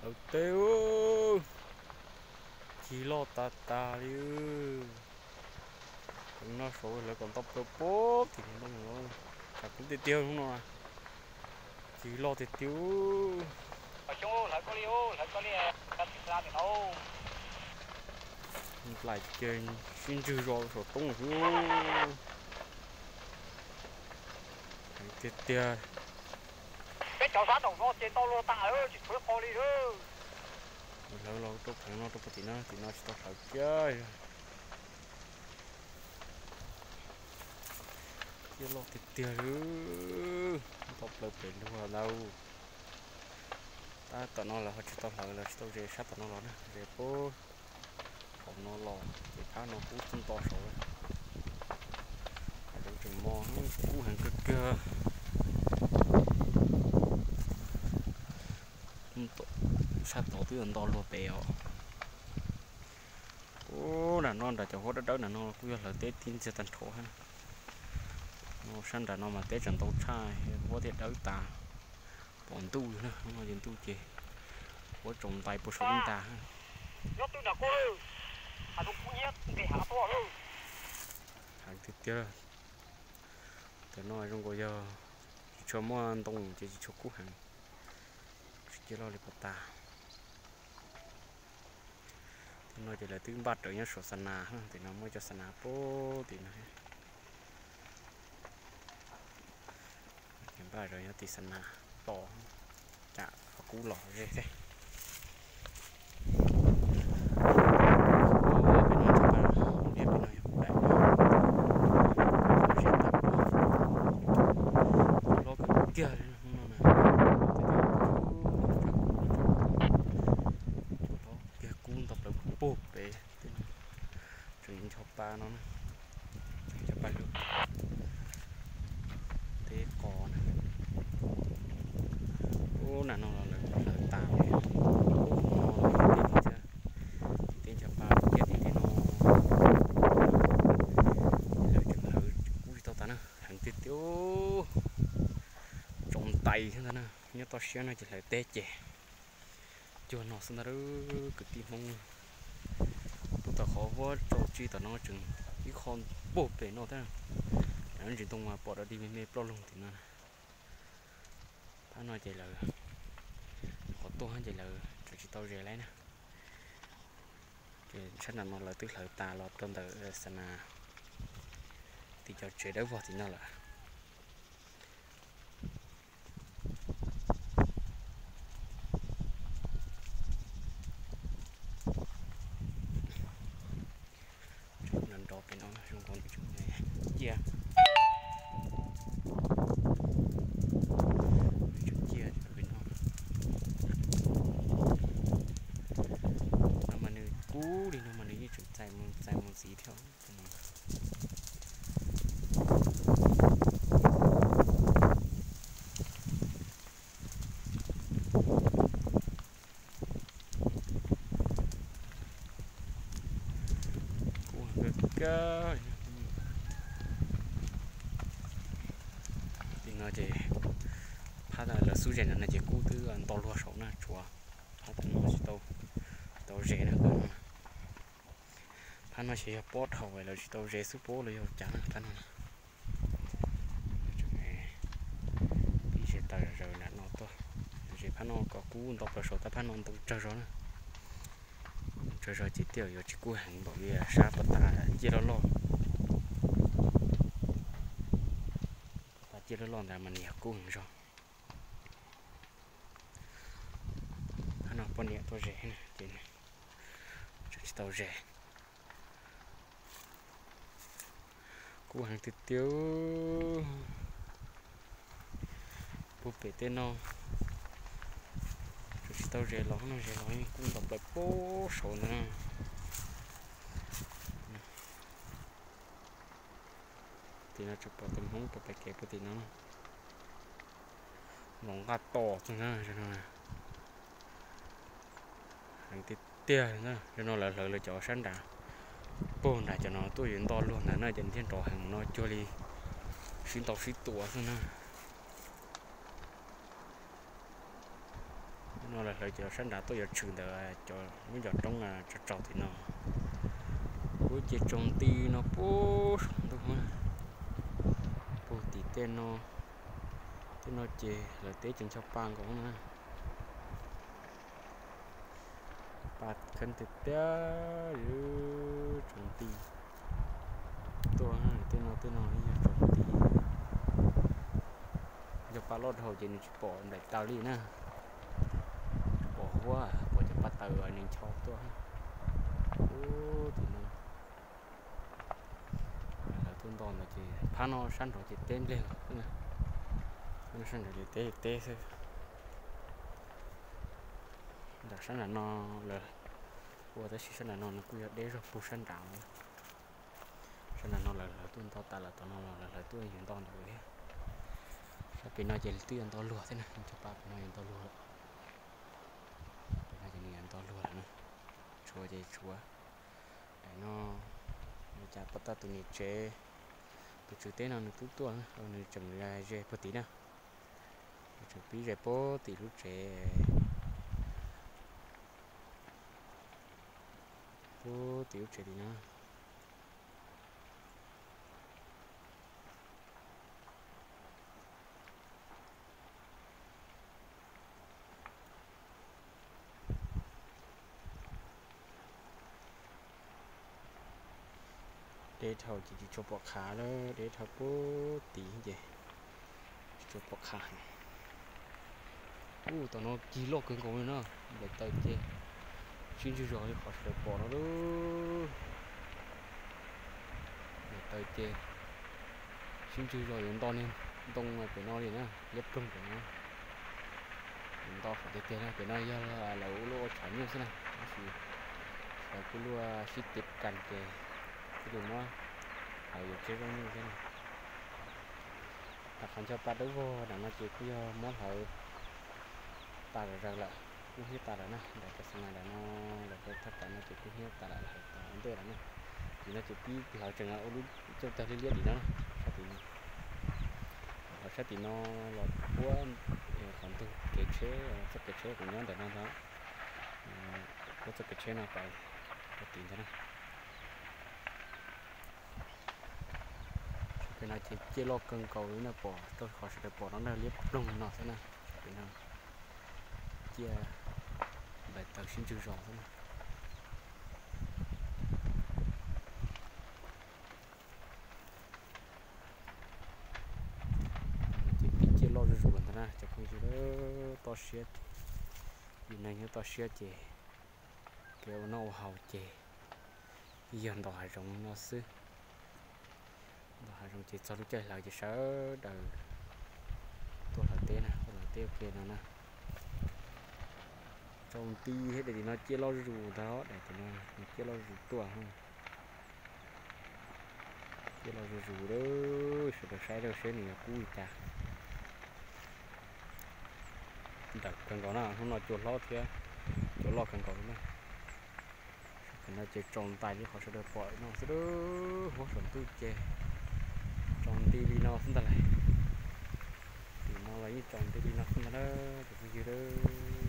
Teb, cig loj tas tas li. Tam no saud lawv kom nto plaws pem tim ntoo, tshav kub tiag tiag hnub no. Cig loj tiag tiag. Nplaim ces sib ntswg zos saum toob xwb. Heev tiag tiag. Peb cov sab nraum no ces ntau luag tas lawm, tsis tshuav ib qho li lawm. Hlawv los rau pem no, rau pem tim no, tim no tsis tau hlawv kiag. Cig loj tiag tiag li. Nto plaws pem luag ntau. Tab tom no lawv ho tsis tau hlawv, lawv tsis tau ze sab tom no los na, ze pem hauv no los ces phab no kub txog nto saud lawm. Hav zoov tseem mos, kub heev kawg kiag. Sab tod twb yuav nto luag pem os. Ub, nram no nram cov huab dawb dawb nram no kuj yog hlawv teb tib ntxiag tag nrho. No sab nram no mas teb tseem ntau tshaj, huab thiaj dawb tas. Pom ntuj na, hnub no ces ntuj ces huab tsaus ntais puag saum ib ntag. Heev tiag tiag. Tam no zoo nkaus yog tsis tshua muaj ntoo ces tsis tshua kub heev. Tsis cia loj li puas tas. Tim no ces lawv twb npaj rawv nyob saum xa nas, tim no muaj cov xa nas pem tim no. Ces npaj rawv nyob tim xa nas tos, tsam ho kub los ze thiab. Peb no, peb no yog daim loj kawg kiag li hnub no na. Loj kiag, kub nto plaws puag pem tej no. Tseem ncho pa no na, ncho pa lug teb qos na. Ub, nram no los lawv hlawv tas li. Ub, no los teb, teb ncho pa kiag tim tej no. Lawv tseem hlawv kub tsis tau tas na, heev tiag tiag. Tsaus ntais thiab ntag na, nyob toj siab no ces hlawv teb ces cuag no xwb ntag kwv tij Hmoob. Tuaj tau qhov huab tsaus tsi tom no tseem ib qho puag pem no thiab. Lub ntsis ntoo mas pom dog dig me me ploj loog tim no. Phab no ces lawv, qhov tuaj ces lawv tseem tsis tau ze laib na. Ces sab nram no lawv twb hlawv tas los rau ntawm xa nas tim cov tsev dawb vog tim no lawm. Nrov nrov pem no zoo nkaus nws tseem ciaj, nws tseem ciaj pem no. No mas nws kub li no mas nws yeej tseem txais mus txais mus ntxiv thiab. Kub kawg kawg. Tim no ces phab lawv xub ze ntawm no ces kub twb nto luag saud na, tshuav phab no tsis tau, tau ze na. Phab no ces yog pob dhau lawv tsis tau ze xwb pob los yog cas na phab no. Pib ze tas zom zaws nram no tuaj, tab sis phab no kom kub nto plaws saud tab phab no ntau tsawg zog na. Tsawg zog ces twb yuav tsis kub heev npaum li sab puag ta ciaj loj loj. Puag ta ciaj loj loj ntawd mas nws yog kub heev zog. Phab no poj niam tuaj ze ces tseem tsis tau ze. Kub heev tiag tiag. Puag pem tej no tseem tsis tau ze los, no ze los yeej kub nto plaws puag saud ntawd na. Tim no tseem pom tus Hmoob puag pem kev puag tim no, los nqaj tos xwb na. Heev tiag tiag na, zaum no lawv hlawv lawv cov sab nrad, puag nrad cov no tuaj yuav nto luag ntawd na ces thiaj nrov heev no cuag li sib ntaus sib tua xwb na. Lawv hlawv cov sab nrad tuaj yuav tshwm ntawm cov lub ncov roob tsaus tsaus tim no. Kuj ces tsaus nti no puag saum ntuj, puag tim tej no. Tej no ces lawv teb ces ncho pa nkaus na. Pa kheeb tiag tiag, tsaus nti tuaj. Tej no tej no yog tsaus nti. Ncho pa loj dhau ces nws tsis pom nplaim taws li na. Pom huab, pom cov pa taws nws ncho tuaj. Ub, tim no lawv tuaj nto ntawd ces phab no sab nraud ces teb npleg lawm xwb na. Phab no sab nraud ces teb teb xwb. Nram sab nram no lawv ua, tab sis sab nram no nws kuj yog deb zog puag sab nrad. Sab nram no lawv hlawv tuaj nto tas lawm, tom no los lawv hlawv tuaj yuav nto ntawd thiab. Sab pem no ces twb yuav nto luag thiab na, cov pa pem no yuav nto luag lawm. Pem no ces nws yuav nto luag lawm na. Tshuav ces tshuav. Daim no ua cas pom tau tus niam tsev, tus tswv teb no nws twb tuaj, nws tseem ze puag tid na. Nws tseem pib ze puag tim lub tsev, puag tim lub tsev tim no. Deb dhau ces tsis tshua pom qhav lawm, deb dhau puag tid ces tsis tshua pom qhav heev. Ub, tom no cig loj kawg nkaus li na, nplaim taws ces sib ntsug zog li qhov sawv daws pom no lauj. Nplaim taws ces sib ntsug zog yuav nto niag ntoo pem no li na, liab ploog pem no. Yuav nto fam tiag tiag na, pem no yog lawv ua luaj ua tshav nyuj xwb na, tab sis lawv kuj luaj sib tiv kas ces kuj li muab hlawv yuav tseb zaub nyuj thiab na. Nram qhov ncho pa dawb vog nram no ces kuj yog muab hlawv tas zom zaws lawm, kub hnyiab tas lawm na. Nram cov xas nas nram no, nram cov thaj tsam no ces kub hnyiab tas lawm, hlawv tas ua ntej lawm na. Tim no ces pib hlawv tseem ua lub cooj tawg liab liab tim no, sab tim no. Hlawv sab tim no los puab qhov ntug kev tsheb, txoj kev tsheb kuv nyob ntawm no ntag, puab txoj kev tsheb no pas rau tim ntag na. Pem no ces ciaj loj kawg nkaus li na, pom rau qhov sawv daws pom no na, liab ploog no xwb na. Pem no ciaj nplaim taws sib ntsug zog xwb na. Ces pib ciaj loj zuj zus ntag na cov phooj ywg, toj siab, yus neeg nyob toj siab ces kev ua noj ua haus ces yog nto hav zoov no xwb. Nto hav zoov ces txog lub caij hlawv ces sawv daws tuaj hlawv teb na, tuaj hlawv teb ua ke no na. Tsaus nti thiab, daim tim no ciaj loj zuj zus ntag, daim tim no ciaj loj zuj zus tuaj. Ciaj loj zuj zus, sawv daws saib seb nws yuav kub li cas. Nrawm kawg nkaus na, hnub no cua hlob thiab cua loj kawg nkaus li na. Tam no ces tsaus ntais li qhov sawv daws pom no xwb, huab saum ntuj ces tsaus nti li no xwb ntag lauj. Tim no los yeej tsaus nti li no xwb ntag lauj cov phooj ywg lauj.